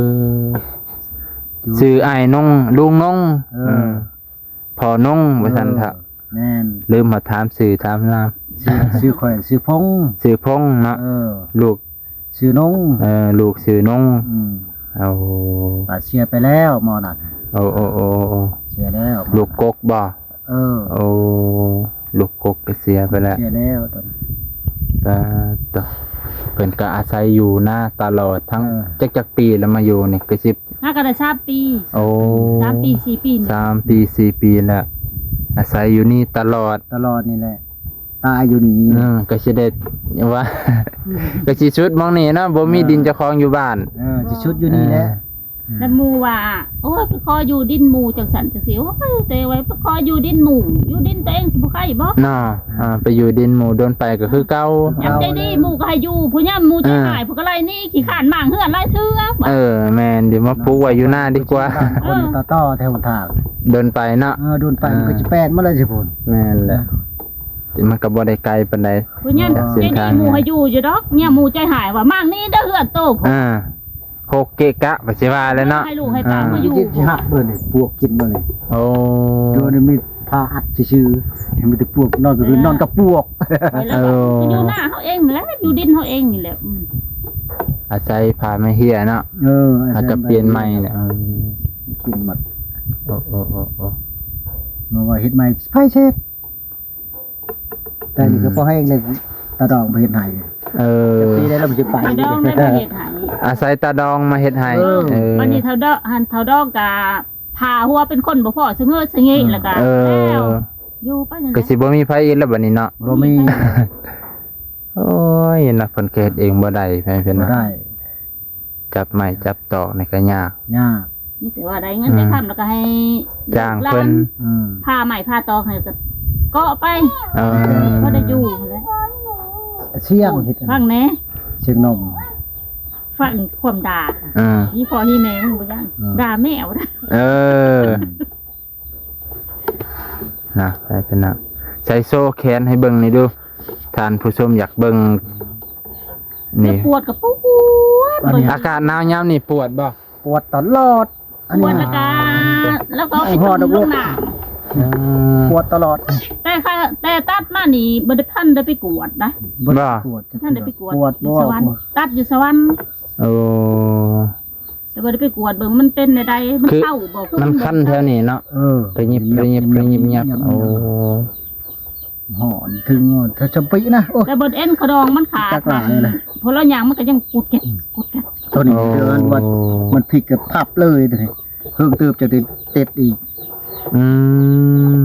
ຊື່ອ້າຍນົງ ລຸງນົງ ເອີ ເອີ ພໍ່ນົງວ່າຊັ້ນເຖາະ ເອີ ແມ່ນ ລືມມາຖາມຊື່ຖາມນາມ ຊື່ ຊື່ຂ້ອຍຊື່ພົງ ຊື່ພົງເນາະ ເອີ ລູກ ຊື່ນົງ ເອີ ລູກຊື່ນົງ ອືມ ໂອ້ ບາດເສຍໄປແລ້ວໝໍນັ້ນ ໂອ້ ໂອ້ ໂອ້ ໂອ້ ເສຍແລ້ວ ລູກກົກບໍ່? ເອີ ໂອ້ ລູກກົກກໍເສຍໄປແລ້ວ ເສຍແລ້ວຕອນນັ້ນ ປາດໂທ້ ເພິ່ນກໍອາໄສຢູ່ນາຕະຫຼອດທັງ ເອີ ຈັກ ຈັກປີແລ້ວມາຢູ່ນີ້ ກໍສິບ ຫາກໍໄດ້ສາມປີ ໂອ້ ສາມປີສີ່ປີນີ້ ສາມປີສີ່ປີແລ້ວ ອາໄສຢູ່ນີ້ຕະຫຼອດ ຕະຫຼອດນີ້ແຫຼະ ຕາຍຢູ່ນີ້ ເອີ ກໍຊິໄດ້ວ່າ ກໍຊິສຸດໝ່ອງນີ້ເນາະ ບໍ່ມີ ເອີ ດິນເຈົ້າຂອງຢູ່ບ້ານ ເອີ ຊິສຸດຢູ່ນີ້ແຫຼະ ເອີ ແລ້ວໝູ່ວ່າ ໂອ້ຍ ໄປຂໍຢູ່ດິນໝູ່ຈັ່ງຊັ້ນຈັ່ງຊີ້ ໂອ້ຍ ແຕ່ວ່າໄປຂໍຢູ່ດິນໝູ່ ຢູ່ດິນຕົວເອງຊິບໍ່ໄຄບໍ? ເນາະ ອ່າ ໄປຢູ່ດິນໝູ່ ດົນໄປກໍຄືເກົ່າ ຍາມໃຈດີໝູ່ກໍໃຫ້ຢູ່ ຜູ້ຍາມໝູ່ໃຈຮ້າຍ ເອີ ຜູ້ກໍໄລ່ໜີ ຂີ້ຄ້ານມ້າງເຮືອນຫຼາຍເທື່ອ ເອີ ແມ່ນ ດຽວມາປູກໄວ້ຢູ່ນາດີກວ່າ ຄົນຕໍ່ໆແຖວທາງ ດົນໄປເນາະ ເອີ ດົນໄປ ເອີ ມັນກໍຊິແປນມາແລ້ວຊິພຸ້ນ ແມ່ນແຫຼະ ມັນກໍບໍ່ໄດ້ໄກປານໃດ ຜູ້ຍາມໃຈດີໝູ່ໃຫ້ຢູ່ຢູ່ດອກ ຍາມໝູ່ໃຈຮ້າຍວ່າ ມ້າງໜີເດີເຮືອນໂຕ ອ່າ ໂຄກເກະກະ ໄປຊິວ່າແລ້ວເນາະ ໃຫ້ລູກໃຫ້ເຕົ້າມາຢູ່ ຊິຫັກເບິ່ງນີ້ ປວກກິນບໍ່ນີ້ ໂອ້ ໂດຍມີຜ້າອັດຊື່ໆ ມີແຕ່ປວກ ນອນກໍຄືນອນກັບປວກ ເອີ ຢູ່ນາເຮົາເອງແຫຼະ ຢູ່ດິນເຮົາເອງນີ້ແຫຼະ ອືມ ອາໄສຜ້າໄມ້ເຮຍເນາະ ເອີ ອາໄສ ແລ້ວກໍປ່ຽນໃໝ່ແຫຼະ ເອີ ກິນໝົດ ໂອ້ ໂອ້ ໂອ້ ໂອ້ ມາວ່າເຮັດໃໝ່ ໃຜເຮັດ? ແຕ່ນີ້ກໍ ອືມ ພໍແຮງເລີຍ ຕາດອງບໍ່ເຮັດໃຫ້ ເອີ ປີໄດ້ແລ້ວມັນຊິໄປ ຕາດອງໄດ້ມາເຮັດໃຫ້ ອາໄສຕາດອງມາເຮັດໃຫ້ ເອີ ເອີ ບັດນີ້ເຖົ້າດອງ ຫັ້ນເຖົ້າດອງກະຜ່າຫົວເປັນຄົນບໍ່ພໍສະເຫງີສະເຫງີ ອ່າ ແລ້ວກໍ ເອີ ຢູ່ໄປນັ້ນແຫຼະ ກໍຊິບໍ່ມີໃຜອີກແລ້ວບັດນີ້ເນາະ ບໍ່ມີ ໂອ້ຍ ນະ ເພິ່ນກໍເຮັດເອງບໍ່ໄດ້ ໃຜເພິ່ນ ບໍ່ໄດ້ ຈັບໄມ້ຈັບຕອກນີ້ກໍຍາກ ຍາກ ມີແຕ່ວ່າໄດ້ເງິນ ອ່າ ໄດ້ຄຳແລ້ວກໍໃຫ້ ຈ້າງເພິ່ນ ລູກຫຼານ ອ່າ ຜ່າໄມ້ຜ່າຕອກໃຫ້ກໍເກາະໄປ ເອີ ພໍໄດ້ຢູ່ຫັ້ນແຫຼະ ສຽງເຮັດ ຟັງແດ່ ສຽງນົມ ຟັງຄວາມດ່າ ອ່າ ອີພໍ່ອີແມ່ມັນບໍ່ຍັງ ອ່າ ດ່າແມວ ເອີ ນະ ໃຜເປັນນະ ໃສ່ໂຊແຂນໃຫ້ເບິ່ງໜ່ອຍດູ ທ່ານຜູ້ຊົມຢາກເບິ່ງ ນີ້ ປວດກໍປວດ ອາກາດໜາວຍາມນີ້ປວດບໍ່? ປວດຕະຫຼອດ ອັນນີ້ ປວດແລ້ວກໍ ແລ້ວກໍເອົາໄປຈຸ່ມລົງນ້ຳ ອືມ ປວດຕະຫຼອດ ແຕ່ ແຕ່ຕັດມານີ້ບໍ່ໄດ້ ບໍ່ທັນໄດ້ໄປກວດນະ ບໍ່ໄດ້ໄປກວດ ບໍ່ທັນໄດ້ໄປກວດ ປວດ ຢູ່ສະຫວັນ ປວດ ຕັດຢູ່ສະຫວັນ ໂອ້ ແຕ່ບໍ່ໄດ້ໄປກວດເບິ່ງມັນເປັນແນວໃດ ມັນເຊົາບໍ່ ຄືມັນຄັນແຖວນີ້ເນາະ ເອີ ໄປຍິບ ໄປຍິບ ໄປຍິບ ໂອ້ ຮ້ອນເຖິງ ຖ້າຈຳປີນະ ໂອ້ ແຕ່ເບິດເອັນຂະດອງມັນຂາດ ຈັກຫຼາຍແຫຼະ ພໍລາວຍ່າງມັນກໍຍັງກຸດແກັດ ອືມ ກຸດແກັດ ຕົວນີ້ ໂອ້ ເດີນວັດ ມັນພິກກັບພັບເລີຍ ຕົວນີ້ ເພິ່ງເຕີບຈະໄດ້ເຕັດອີກ ອືມ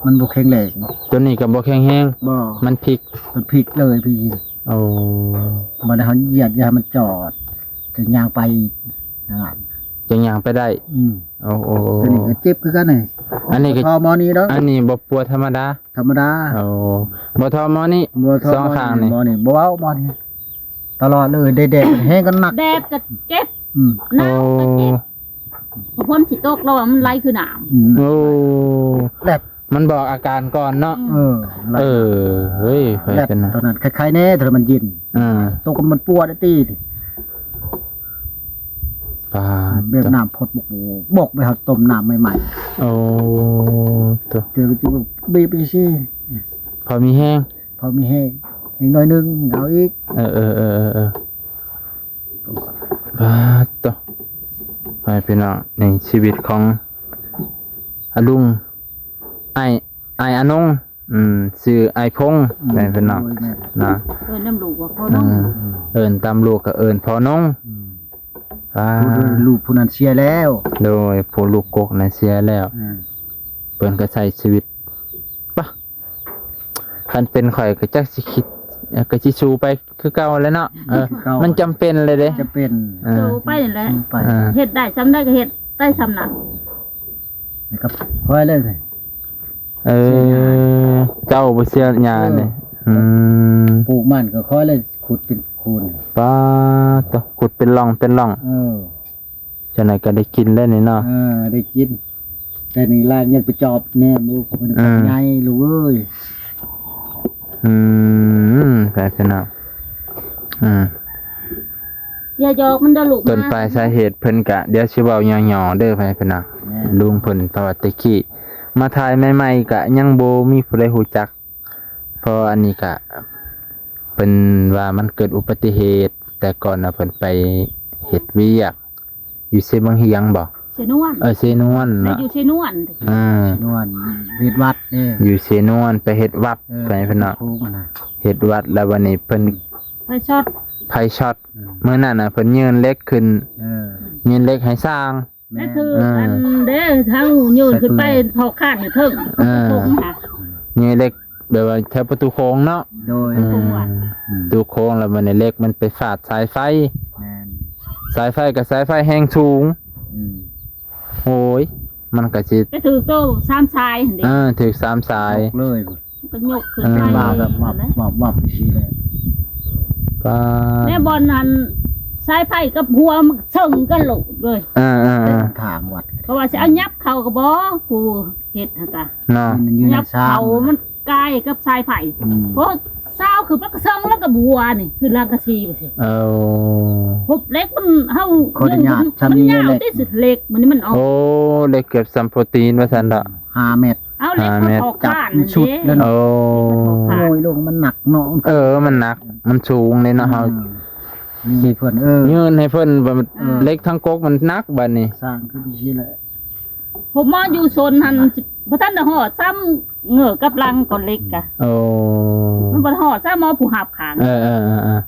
ມັນບໍ່ແຂງແຮງ ຕົວນີ້ກໍບໍ່ແຂງແຮງ ບໍ່ ມັນພິກ ມັນພິກເລີຍພີ່ ໂອ້ ບັດເຮົາຢຽດຢ່າໃຫ້ມັນຈອດ ຈຶ່ງຍ່າງໄປອີກ ນັ້ນ ຈຶ່ງຍ່າງໄປໄດ້ ອືມ ໂອ້ ໂອ້ ໂອ້ ຕົວນີ້ກໍເຈັບຄືກັນນີ້ ອັນນີ້ກໍ ບໍ່ທໍ້ໝໍນີ້ດອກ ອັນນີ້ບໍ່ປວດທຳມະດາ ທຳມະດາ ໂອ້ ບໍ່ທໍ້ໝໍນີ້ ບໍ່ທໍ້ ສອງຂ້າງນີ້ ໝໍນີ້ ບໍ່ເວົ້າໝໍນີ້ ຕະຫຼອດເລີຍ ແດດ ແດດແຮງກໍໜັກ ແດດກໍເຈັບ ອືມ ໜາວກໍເຈັບ ໂອ້ ຝົນຊິຕົກແລ້ວວ່າມັນໄຫຼຄືນ້ຳ ອືມ ໂອ້ ແດດ ມັນບອກອາການກ່ອນເນາະ ເອີ ເອີ ເຮີ້ຍ ແດດ ເປັນຕອນນັ້ນໄຄໆແດ່ ຖ້າມັນເຢັນ ອ່າ ຕົກມັນປວດຕິ ປາດ ແບບນ້ຳພົດບົກໆ ບົກໄປເຮົາຕົ້ມນ້ຳໃໝ່ໆ ໂອ້ ໂທ້ ເດີກໍຊິບີບໄປຊື່ ພໍມີແຮງ ພໍມີແຮງ ອີກໜ້ອຍໜຶ່ງເອົາອີກ ເອີໆໆໆ ປາດໂທ້ ໄປພີ່ນ້ອງ ໃນຊີວິດຂອງອາລຸງ ອ້າຍ ອ້າຍອານົງ ອືມ ຊື່ອ້າຍພົງ ອືມ ໄປພີ່ນ້ອງ ໂດຍແມ່ນ ນະ ເອີ້ນນຳລູກວ່າພໍ່ນົງ ເອີ ເອີ້ນຕາມລູກກໍເອີ້ນພໍ່ນົງ ອືມ ອ່າ ຜູ້ລູກຜູ້ນັ້ນເສຍແລ້ວ ໂດຍ ຜູ້ລູກກົກນັ້ນເສຍແລ້ວ ອືມ ເພິ່ນກໍໃຊ້ຊີວິດ ປະ ຄັນເປັນຂ້ອຍກໍຈັກຊິຄິດ ກໍຊິສູ້ໄປຄືເກົ່າແຫຼະເນາະ ເອີ ຄືເກົ່າ ມັນຈຳເປັນເລີຍເດ້ ຈຳເປັນ ເອີ ສູ້ໄປແຫຼະ ສູ້ໄປ ເອີ ເຮັດໄດ້ສ່ຳໃດກໍເຮັດໄດ້ສ່ຳນັ້ນ ແລ້ວກໍຄ່ອຍເລີຍ ເອີ ເຈົ້າບໍ່ເສຍຫຍ້ານີ້ ເອີ ອືມ ປູກມັນກໍຄ່ອຍເລີຍ ຂຸດເປັນຄູນ ປາດໂທ້ ຂຸດເປັນຮ່ອງເປັນຮ່ອງ ເອີ ຈັ່ງໃດກໍໄດ້ກິນແລ້ວນີ້ເນາະ ເອີ ໄດ້ກິນ ແຕ່ນີ້ລາວຍັງໄປຈອບແນມຢູ່ ເພິ່ນ ເອີ ໃຫຍ່ລູກເອີຍ ອືມ ໄປພີ່ນ້ອງ ອືມ ຢ່າຢອກມັນເດີລູກ ຕົ້ນປາຍສາເຫດເພິ່ນກະ ດຽວຊິເວົ້າຫຍໍ້ໆເດີ ໄປພີ່ນ້ອງ ແມ່ນ ລຸງເພິ່ນ ເພາະວ່າແຕ່ກີ້ມາຖ່າຍໃໝ່ໆກະຍັງບໍ່ມີຜູ້ໃດຮູ້ຈັກ ເພາະວ່າອັນນີ້ກະ ເພິ່ນວ່າມັນເກີດອຸບັດຕິເຫດ ແຕ່ກ່ອນນະເພິ່ນໄປເຮັດວຽກຢູ່ເຊບັ້ງຮຽງບໍ? ເຊນວນ ເອີ ເຊນວນເນາະ ຢູ່ເຊນວນ ເອີ ເຊນວນ ເຮັດວັດເດ້ ຢູ່ເຊນວນໄປເຮັດວັດ ເອີ ໄປເພິ່ນເນາະ ເຮັດວັດແລ້ວບັດນີ້ເພິ່ນ ໄຟຊັອດ ໄຟຊັອດ ອືມ ມື້ນັ້ນນະເພິ່ນຍື່ນເຫຼັກຂຶ້ນ ເອີ ຍື່ນເຫຼັກໃຫ້ຊ່າງ ແມ່ນ ນັ້ນຄື ເອີ ອັນເດ້ ທາງຍື່ນຂຶ້ນໄປ ໃສ່ເປືອຍ ເຂົ້າຄານຢູ່ເທິງ ເອີ ປະຕູໂຂງຫາ ຍື່ນເຫຼັກແບບວ່າແຖວປະຕູໂຂງເນາະ ໂດຍ ອືມ ປະຕູໂຂງ ອືມ ປະຕູໂຂງ ແລ້ວບັດນີ້ເຫຼັກມັນໄປຟາດສາຍໄຟ ແມ່ນ ສາຍໄຟກໍສາຍໄຟແຮງສູງ ອືມ ໂອ້ຍ ມັນກໍຊິໄປຖືກໂຕສາມສາຍຫັ້ນເດ້ ເອີ ຖືກສາມສາຍ ຕົກເລີຍ ມັນກໍຍົກຂຶ້ນ ເອີ ໄປ ວ່າແບບ ວ່າ ແບບ ວ່າ ວ່າຊີ້ແຫຼະ ປາດ ແນວບ່ອນນັ້ນ ສາຍໄຟກັບຫົວມັນເຊິ່ງກັນໂລດເວີຍ ເອີໆໆ ທາງວັດ ເພາະວ່າຊິເອົາຫຍັບເຂົ້າກໍບໍ່ ຜູ້ເຮັດຫັ້ນກະເນາະ ມັນຢູ່ໃນຊານ ຫຍັບເຂົ້າມັນກາຍກັບສາຍໄຟ ອືມ ໂອ້ ຊາວຄືປາກກະເຊິ່ງແລ້ວກັບຫົວນີ້ ຄືລັງກະຊີວ່າຊີ້ ເອີ ພົບເຫຼັກມັນ ເຮົາຂໍອະນຸຍາດ ມັນຍາວຕິ ເຫຼັກມັນນີ້ມັນອອກ ໂອ້ ເຫຼັກເກືອບສ່ຳໂປຕີນວ່າຊັ້ນເດາະ ຫ້າແມັດ ເອົາເຫຼັກມາເຂົ້າຄານ ຈັບມັນສຸດແລ້ວເນາະ ໂອ້ ໂອ້ຍ ລົງມັນໜັກເນາະ ເອີ ມັນໜັກ ມັນສູງເດ້ເນາະ ເຮົາ ອືມ ນີ້ເພິ່ນ ເອີ ຍື່ນໃຫ້ເພິ່ນ ເອີ ເຫຼັກທັງກົກມັນໜັກບາດນີ້ ສ້າງຄືຊີ້ແຫຼະ ຜົມໝໍຢູ່ຊົນຫັ້ນ ບໍ່ທັນໄດ້ຮອດຊ້ຳ ເງີກັບຫຼັງກ່ອນເຫຼັກກະ ໂອ້ ມັນບໍ່ຮອດຊ້ຳ ໝໍຜູ້ຮັບຂ້າງ ເອີໆ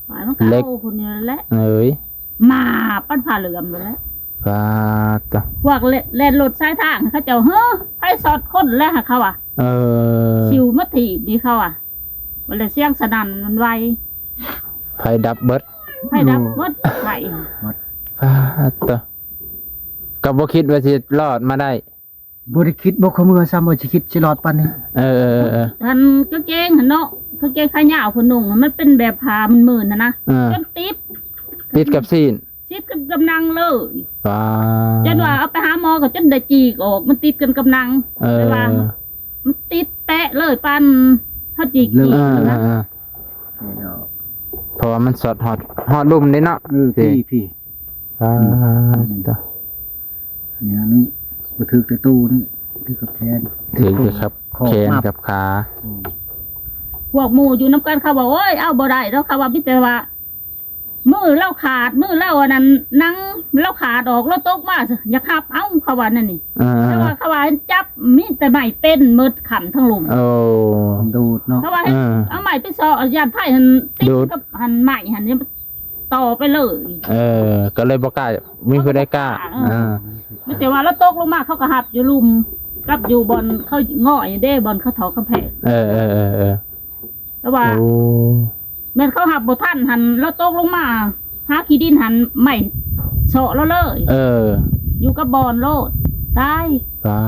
ໆ ມັນກໍເອົາຜູ້ນີ້ແຫຼະ ເອີຍ ມາປັນຜ້າເຫຼື້ອມນັ້ນແຫຼະ ປາດໂທ້ ພວກແລ່ນລົດສາຍທາງ ເຂົາເຈົ້າ ເຮີ ໄຟຊັອດຄົນແລ້ວ ເຂົາວ່າ ເອີ ຊິວມາຖີບນີ້ ເຂົາວ່າ ມັນລະສຽງສະໜັ່ນ ມັນໄວ ໄຟດັບເບິດ ໄຟດັບເບິດ ໂອ້ ໄຟ ປາດໂທ້ ກໍບໍ່ຄິດວ່າຊິລອດມາໄດ້ ບໍ່ໄດ້ຄິດ ບໍ່ເຄີຍເມືອຊ້ຳວ່າຊິຄິດຊິລອດປານນີ້ ເອີໆໆ ອັນກາງເກງຫັ້ນເນາະ ກາງເກງຂາຍາວເພິ່ນນຸ່ງ ມັນເປັນແບບຜ້າມື່ນໆຫັ້ນນະ ເອີ ຈົນຕິດ ຕິດກັບຊີ້ນ ຕິດກັບ ກັບໜັງເລີຍ ປາດ ຈົນວ່າເອົາໄປຫາໝໍກໍຈົນໄດ້ຈີກອອກ ມັນຕິດກັນກັບໜັງ ເອີ ແຕ່ວ່າມັນຕິດແປະເລີຍ ປານເຮົາຈີກ ເລີຍ ຈີກ ເອີ ນະ ເອີ ເອີ ເພາະວ່າມັນສອດຮອດ ຮອດລຸ່ມເດ້ເນາະ ເອີ ພີ້ ພີ້ ອ່າ ອືມ ຕົວະ ນີ້ ອັນນີ້ບໍ່ຖືກແຕ່ຕູ້ນີ້ ຖືກກັບແຂນ ຖືກແຕ່ກັບ ຂອບ ແຂນ ປັບ ກັບຂາ ອືມ ພວກໝູ່ຢູ່ນຳກັນເຂົາວ່າ ໂອ້ຍ ເອົາບໍ່ໄດ້ດອກ ເຂົາວ່າ ມີແຕ່ວ່າມືລາວຂາດ ມືລາວອັນນັ້ນ ໜັງລາວຂາດອອກ ລາວຕົກມາ ຢາກຮັບເອົາ ເຂົາວ່າແນວນີ້ ອ່າ ແຕ່ວ່າເຂົາວ່າຈັບ ມີແຕ່ໄມ້ເປັນໝົດ ຄ້ຳທັງລຸ່ມ ໂອ້ ດູດເນາະ ເຂົາວ່າ ອ່າ ເອົາໄມ້ໄປຊໍ ຢ້ານໄຟຫັ້ນຕິດ ດູດ ກັບຫັ້ນ ໄມ້ຫັ້ນ ຕໍ່ໄປເລີຍ ເອີ ກໍເລີຍບໍ່ກ້າ ມີຜູ້ໃດກ້າ ເອີ ອ່າ ມີແຕ່ວ່າລາວຕົກລົງມາ ເຂົາກໍຮັບຢູ່ລຸ່ມ ກັບຢູ່ບ່ອນເຂົາງໍ້ເດ້ ບ່ອນເຂົາຖອກກຳແພງ ເອີໆໆໆ ແຕ່ວ່າ ໂອ້ ແມ່ນເຂົາຮັບບໍ່ທັນຫັ້ນ ລາວຕົກລົງມາ ຫາຂີ້ດິນຫັ້ນ ໄມ້ເຊາະລາວເລີຍ ເອີ ຢູ່ກັບບ່ອນໂລດ ຕາຍ ປາ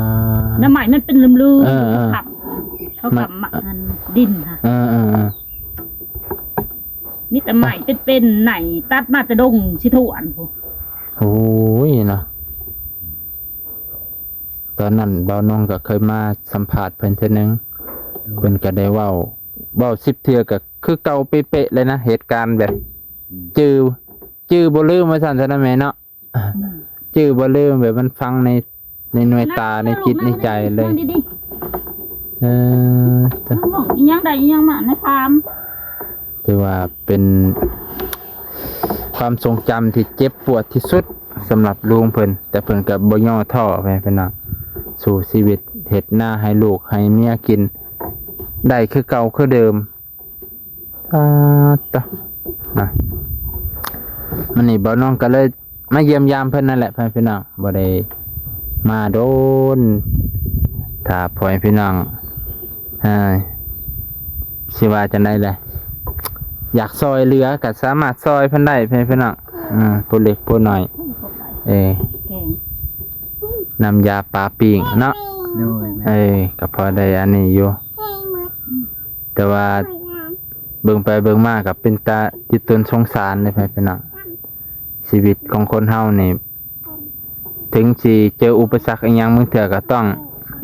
ດ ແລ້ວໄມ້ມັນເປັນລືມໆ ເອີ ເອີ ເຂົາຄ້ຳ ເຂົາຄ້ຳ ມະ ອັນດິນຫັ້ນ ເອີໆໆ ມີແຕ່ໄມ້ເປັນໆ ໄນ ຕັດມາແຕ່ດົງຊິຖ້ວນພຸ້ນ ໂອ້ຍເນາະ ຕອນນັ້ນບ່າວນົງກໍເຄີຍມາສຳພາດເພິ່ນເທື່ອໜຶ່ງ ເພິ່ນກໍໄດ້ເວົ້າ ເວົ້າສິບເທື່ອກໍຄືເກົ່າເປະໆເລີຍນະ ເຫດການແບບ ອືມ ຈື່ ຈື່ບໍ່ລືມວ່າຊັ້ນຊະນະແມ່ເນາະ ອືມ ຈື່ບໍ່ລືມ ແບບມັນຝັງໃນ ໃນໜ່ວຍຕາ ໃນຈິດໃນໃຈເລີຍ ນັ່ງດີໆ ເອີ ອີ່ຫຍັງໄດ້ອີ່ຫຍັງມາໃນຄາມ ຖືວ່າເປັນຄວາມຊົງຈຳທີ່ເຈັບປວດທີ່ສຸດ ສຳລັບລຸງເພິ່ນ ແຕ່ເພິ່ນກໍບໍ່ຍໍ້ທໍ້ ແມ່ນເພິ່ນເນາະ ສູ້ຊີວິດເຮັດນາໃຫ້ລູກໃຫ້ເມຍກິນ ໄດ້ຄືເກົ່າຄືເດີມ. ອາ ຕະ ນະ ມື້ນີ້ບ່າວນອງກໍເລີຍມາຢ້ຽມຢາມເພິ່ນນັ້ນແຫຼະ ພໍ່ແມ່ພີ່ນ້ອງ ບໍ່ໄດ້ມາດົນ. ຖ້າພໍ່ແມ່ພີ່ນ້ອງ ເອີ ຊິວ່າຈັ່ງໃດແຫຼະ ຢາກຊ່ອຍເຫຼືອກໍສາມາດຊ່ອຍເພິ່ນໄດ້ ພໍ່ແມ່ພີ່ນ້ອງ ເອີ ຜູ້ເລັກຜູ້ນ້ອຍ ເອີ ນ້ຳຢາປາປີ້ງເນາະ ໂດຍ ເອີ ກໍພໍໄດ້ອັນນີ້ຢູ່ ແຕ່ວ່າເບິ່ງໄປເບິ່ງມາກໍເປັນຕາຕິຕົນສົງສານເດ້ ພໍ່ແມ່ພີ່ນ້ອງ ຊີວິດຂອງຄົນເຮົານີ້ ເຖິງຊິເຈີອຸປະສັກອີ່ຫຍັງ ບາງເທື່ອກໍຕ້ອງ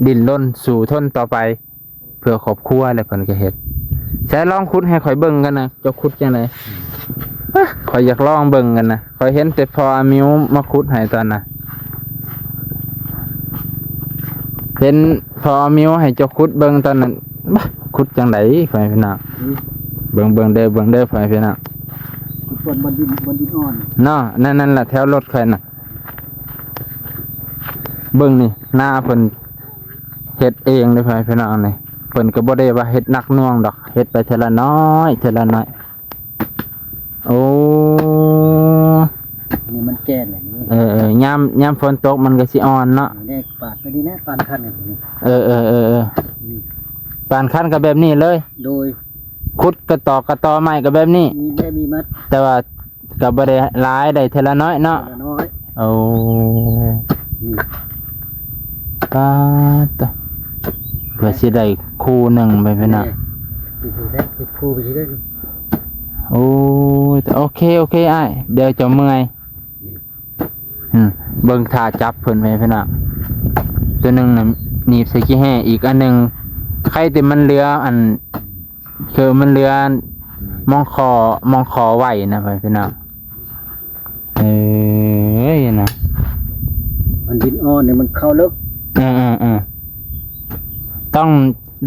ດີ້ນລົນສູ້ທົນຕໍ່ໄປ ເພື່ອຄອບຄົວ ແລ້ວເພິ່ນກໍເຮັດ. ໃສລອງຂຸດໃຫ້ຂ້ອຍເບິ່ງກັນນະ ເຈົ້າຂຸດຈັ່ງໃດ? ຮະ ຂ້ອຍຢາກລອງເບິ່ງກັນນະ ຂ້ອຍເຫັນແຕ່ພໍ່ອາມິວມາຂຸດໃຫ້ຕອນນະ ເຫັນພໍ່ອາມິວໃຫ້ເຈົ້າຂຸດເບິ່ງຕອນນັ້ນ ບາ ຂຸດຈັ່ງໃດ ພໍ່ແມ່ພີ່ນ້ອງ ອືມ ເບິ່ງ ເບິ່ງເດີ ເບິ່ງເດີ ພໍ່ແມ່ພີ່ນ້ອງ ຂຸດບ່ອນ ບ່ອນດິນ ບ່ອນດິນອ່ອນເນາະ ນັ້ນ ນັ້ນລະ ແຖວລົດຂ້ອຍນະ ເບິ່ງນີ້ ນາເພິ່ນເຮັດເອງເດ້ ພໍ່ແມ່ພີ່ນ້ອງ ນີ້ ເພິ່ນກໍບໍ່ໄດ້ວ່າເຮັດໜັກໜ່ວງດອກ ເຮັດໄປເທື່ອລະໜ້ອຍ ເທື່ອລະໜ້ອຍ. ໂອ້ ນີ້ມັນແກ່ແລ້ວນີ້ ເອີໆ ຍາມ ຍາມຝົນຕົກມັນກໍຊິອ່ອນເນາະ ນີ້ປາດໄປນີ້ແຫຼະ ປານຄັນນີ້ ເອີໆໆໆ ນີ້ ປານຄັນກໍແບບນີ້ເລີຍ ໂດຍ ຂຸດກະຕອກກະຕໍໄມ້ກໍແບບນີ້ ມີແບບນີ້ໝົດ ແຕ່ວ່າກໍບໍ່ໄດ້ຫຼາຍ ໄດ້ເທື່ອລະໜ້ອຍເນາະ ເທື່ອລະໜ້ອຍ ໂອ້ ນີ້ ປາດໂທ້ ເພື່ອຊິໄດ້ຄູ່ໜຶ່ງໄປພີ່ນ້ອງ ນີ້ ນີ້ ນີ້ ນີ້ ຄູ່ໄປຊິໄດ້ ໂອ້ຍ ໂອເຄ ໂອເຄ ອ້າຍ ດຽວເຈົ້າເມື່ອຍ ອືມ ເບິ່ງທ່າຈັບເພິ່ນໄວ້ພີ່ນ້ອງ ຕົວໜຶ່ງນະໜີບໃສ່ຂີ້ແຮ້ ອີກອັນໜຶ່ງ ໄຄແຕ່ມັນເຫຼືອອັນ ຄືມັນເຫຼືອມອງຄໍ ມອງຄໍໄວ້ນະ ພີ່ນ້ອງ ເອີຍນະ ມັນດິນອ່ອນນີ້ ມັນເຂົ້າເລິກ ເອີໆໆ ຕ້ອງ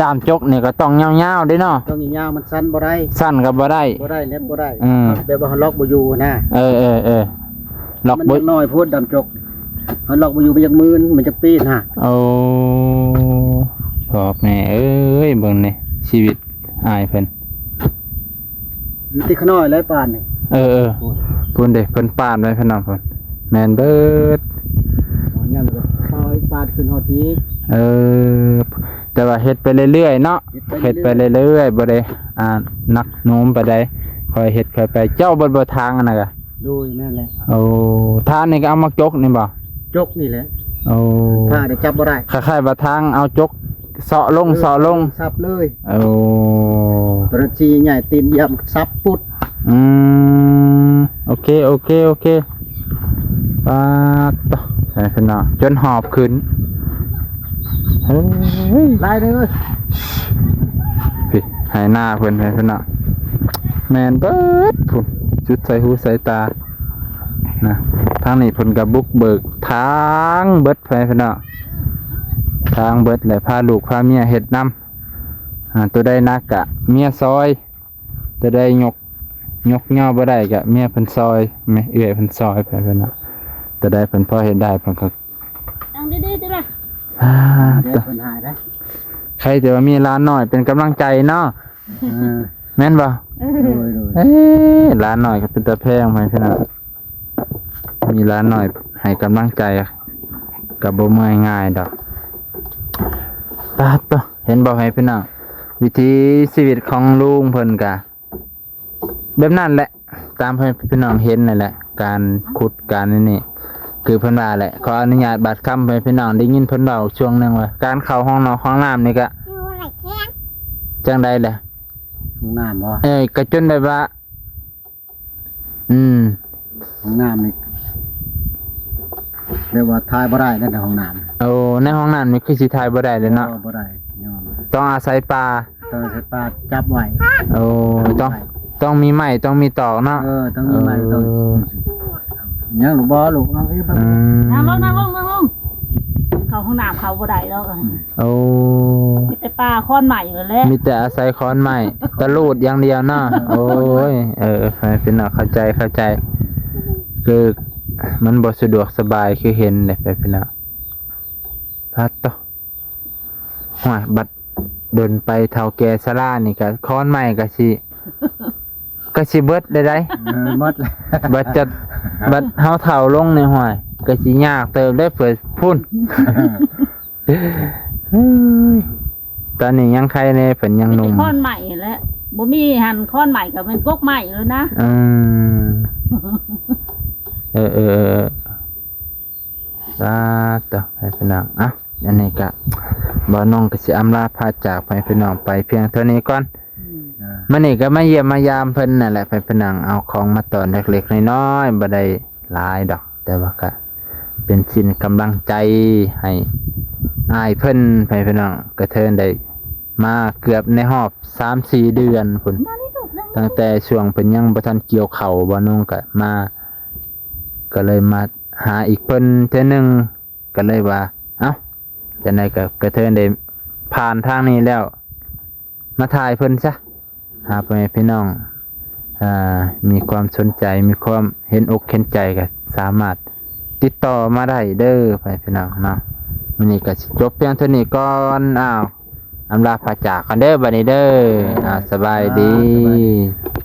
ດ້າມຈົກນີ້ກໍຕ້ອງຍາວໆເດ້ເນາະ ຕ້ອງຍາວໆ ມັນສັ້ນບໍ່ໄດ້ ສັ້ນກໍບໍ່ໄດ້ ບໍ່ໄດ້ແນບບໍ່ໄດ້ ອືມ ແບບວ່າເຮົາລັອກບໍ່ຢູ່ນະ ເອີໆໆ ລັອກບໍ່ ມັນຍັງນ້ອຍໂພດ ດ້າມຈົກ ເຮົາລັອກບໍ່ຢູ່ ມັນຢາກມື່ນ ມັນຢາກປີນຫາ ໂອ້ ພໍ່ແມ່ເອີຍ ເບິ່ງນີ້ ຊີວິດອ້າຍເພິ່ນ ມີແຕ່ຂະນ້ອຍແຫຼະປານນີ້ ເອີໆ ໂອ້ຍ ພຸ້ນເດ້ ເພິ່ນປານໄວ້ເພິ່ນເນາະ ພຸ້ນ ແມ່ນເບີດ ຍັງປາດຂຶ້ນຮອດພີ້ ເອີ ແຕ່ວ່າເຮັດໄປເລື້ອຍໆເນາະ ເຮັດໄປເລື້ອຍໆ ເຮັດໄປເລື້ອຍໆ ບໍ່ໄດ້ ອ່າ ໜັກໜ່ວງປານໃດ ຄ່ອຍເຮັດຄ່ອຍໄປ ເຈົ້າເບິດບໍ່ທາງອັນນັ້ນກະ ໂດຍ ແມ່ນແຫຼະ ໂອ້ ທາງນີ້ກໍເອົາມາຈົກນີ້ບໍ່? ຈົກນີ້ແຫຼະ ໂອ້ ທາງນີ້ຈັບບໍ່ໄດ້ ຄ້າຍໆວ່າທາງເອົາຈົກ ເຊາະລົງ ເອີ ເຊາະລົງ ສັບເລີຍ ໂອ້ ໂຕນັ້ນຊີ້ໃຫຍ່ຕີນຢຽບສັບປຸດ ອືມ ໂອເຄ ໂອເຄ ໂອເຄ ປາດໂທ້ ໃສ່ຂຶ້ນເນາະ ຈົນຫອບຂຶ້ນ ເອີຍ ຫຼາຍເດີ ພີ້ ໄຮ່ນາເພິ່ນ ໃສ່ຂຶ້ນເນາະ ແມ່ນເບີດ ພຸ້ນ ຈຸດໃສ່ຫູໃສ່ຕາ ນະ ທາງນີ້ເພິ່ນກໍບຸກເບີກທາງເບິດ ໃສ່ຂຶ້ນເນາະ ທາງເບິດ ແລະ ພາລູກພາເມຍເຮັດນຳ ອ່າ ຕົວໃດໜັກກະເມຍຊ່ອຍ ຕົວໃດຍົກ ຍົກຍໍບໍ່ໄດ້ກະເມຍເພິ່ນຊ່ອຍ ແມ່ເອື້ອຍເພິ່ນຊ່ອຍໄປເພິ່ນນະ ຕົວໃດເພິ່ນພໍເຮັດໄດ້ເພິ່ນກໍ ນັ່ງດີໆຕິລະ ອ່າ ດຽວເພິ່ນຫາຍໄດ໋ ໃຄແຕ່ວ່າມີຫຼານນ້ອຍເປັນກຳລັງໃຈເນາະ ເອີ ແມ່ນບໍ່? ໂດຍໆ ເອີ ຫຼານນ້ອຍກໍເປັນຕາແພງ ພໍ່ແມ່ພີ່ນ້ອງ ມີຫຼານນ້ອຍໃຫ້ກຳລັງໃຈກໍບໍ່ເມື່ອຍງ່າຍດອກ ປາດໂທ້ ເຫັນບໍ່ ພໍ່ແມ່ພີ່ນ້ອງ ວິຖີຊີວິດຂອງລຸງເພິ່ນກະແບບນັ້ນແຫຼະ ຕາມໃຫ້ພີ່ນ້ອງເຫັນນັ້ນແຫຼະ ການຂຸດການອັນນີ້ ຄືເພິ່ນວ່າແຫຼະ ຂໍອະນຸຍາດບາດຄຳໃຫ້ພີ່ນ້ອງໄດ້ຍິນເພິ່ນເວົ້າຊ່ວງໜຶ່ງວ່າ ການເຂົ້າຫ້ອງນອກຫ້ອງນ້ຳນີ້ກະ ຈັ່ງໃດແຫຼະ ຫ້ອງນ້ຳບໍ່? ເອີ ກະຈົນແບບວ່າ ອືມ ຫ້ອງນ້ຳນີ້ ແບບວ່າຖ່າຍບໍ່ໄດ້ໃນຫ້ອງນ້ຳ ໂອ້ ໃນຫ້ອງນ້ຳນີ້ຄືຊິຖ່າຍບໍ່ໄດ້ເລີຍເນາະ ບໍ່ໄດ້ ຕ້ອງອາໄສປາ ຕ້ອງໃຊ້ປາຈັບໄວ້ ໂອ້ ຕ້ອງ ຕ້ອງມີໄມ້ ຕ້ອງມີຕອກເນາະ ເອີ ຕ້ອງມີໄມ້ ເອີ ຕ້ອງ ຍັງລູກບໍ່ລູກ ເອົາ ອືມ ນັ່ງລົງ ນັ່ງລົງ ນັ່ງລົງ ເຂົ້າຫ້ອງນ້ຳເຂົ້າບໍ່ໄດ້ດອກ ອືມ ໂອ້ ມີແຕ່ປ່າ ຄ້ອນໄມ້ນັ້ນແຫຼະ ມີແຕ່ອາໄສຄ້ອນໄມ້ ຕະລູດຢ່າງດຽວເນາະ ໂອ້ຍ ເອີ ເອີ ພີ່ນ້ອງ ເຂົ້າໃຈ ເຂົ້າໃຈ ຄື ມັນບໍ່ສະດວກສະບາຍຄືເຫັນເດ້ ໄປພີ່ນ້ອງ. ປາດໂຕ ຫ້ວຍ ບັດດົນໄປເຖົ້າແກ່ຊະລານີ້ກະຄ້ອນໄມ້ກະຊິ ກະຊິເບິດໄດ້ໄດ໋. ເອີ ໝົດແລ້ວ ບັດຈັດ ບັດເຮົາເຖົ້າລົງນີ້ ຫ້ວຍ ກະຊິຍາກເຕີບເດ້ ເພິ່ນພຸ້ນ. ເຮີ້ຍ ຕອນນີ້ຍັງໄຄແດ່ ເພິ່ນຍັງໜຸ່ມ ມີແຕ່ຄ້ອນໄມ້ແຫຼະ ບໍ່ມີຫັ້ນ ຄ້ອນໄມ້ກໍແມ່ນກົກໄມ້ແລ້ວນະ. ອືມ ເອີໆ ສາທຸ ໃຫ້ພີ່ນ້ອງ. ອ່ະ ອັນນີ້ກະ ບ່າວນົງກໍຊິອຳລາພາຈາກໃຫ້ພີ່ນ້ອງໄປພຽງເທົ່ານີ້ກ່ອນ. ອືມ ອ່າ ມື້ນີ້ກໍມາຢ້ຽມມາຢາມເພິ່ນນັ້ນແຫຼະ ໃຫ້ພີ່ນ້ອງ ເອົາຂອງມາຕ້ອນເລັກໆນ້ອຍໆ ບໍ່ໄດ້ຫຼາຍດອກ ແຕ່ວ່າກໍເປັນສິນກຳລັງໃຈໃຫ້ອ້າຍເພິ່ນ ໃຫ້ພີ່ນ້ອງ ກະເທີນໄດ້ມາເກືອບໃນຮອບສາມສີ່ເດືອນພຸ້ນ. ຕັ້ງແຕ່ຊ່ວງເພິ່ນຍັງບໍ່ທັນກ່ຽວເຂົ້າ ບ່າວນົງກໍມາ ກໍເລີຍມາຫາອີກເພິ່ນເທື່ອໜຶ່ງ. ກໍເລີຍວ່າ ເອົ້າ ຈັ່ງໃດກໍກະເທີນໄດ້ຜ່ານທາງນີ້ແລ້ວ ມາຖ່າຍເພິ່ນຊະ ຫາພໍ່ແມ່ພີ່ນ້ອງ ອ່າ ມີຄວາມສົນໃຈ ມີຄວາມເຫັນອົກເຫັນໃຈ ກໍສາມາດຕິດຕໍ່ມາໄດ້ເດີ ພໍ່ແມ່ພີ່ນ້ອງເນາະ. ມື້ນີ້ກໍຊິຈົບພຽງເທົ່ານີ້ກ່ອນ. ອ້າວ ອຳລາພາຈາກກ່ອນເດີ ບັດນີ້ເດີ. ອ່າ ສະບາຍດີ ອ່າ ສະບາຍດີ.